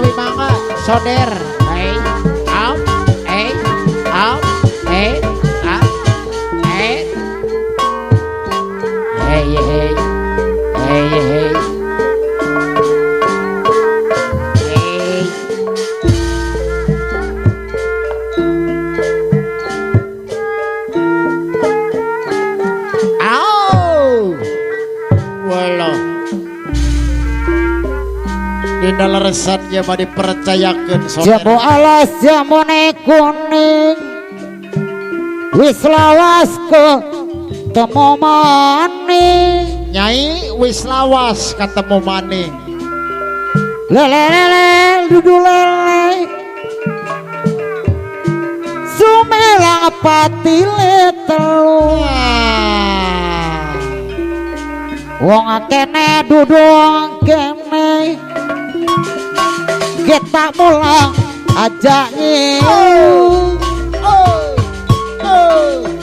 Menawi mangga soder. Hey, am, eh, am, eh, am, eh. Hey, hey, hey, hey. Hey. Au. Walah. Dina leresannya mah dipercayakeun soder. Jambu alas jamune kuning wis lawas ketemu maning. Nyai wis lawas ketemu maning. Lele lele dudu lele sumelang patile telu. Wong kene dudu wong kene kita mulang aja ngilu.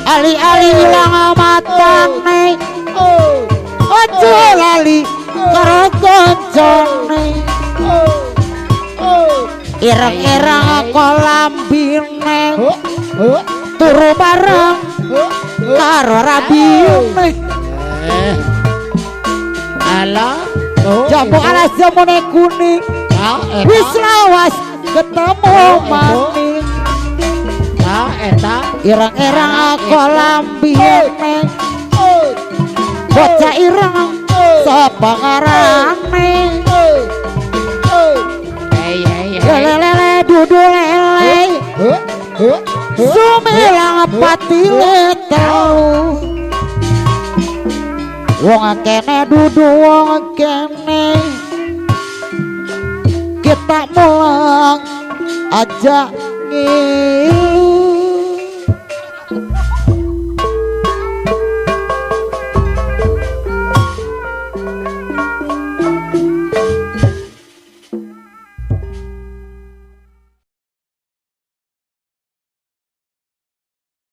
Ali-ali ilang matane ojo lali karo koncone. Ireng-ireng kolambine turu bareng karo rabine. Ala jambu alas jamune kuning wis lawas ketemu maning. Ireng-ireng kolambine bocah ireng sapa ngarane. Lele lele dudu lele sumelang patile telu. Wong kene dudu wong kene kita mulang aja ngilu.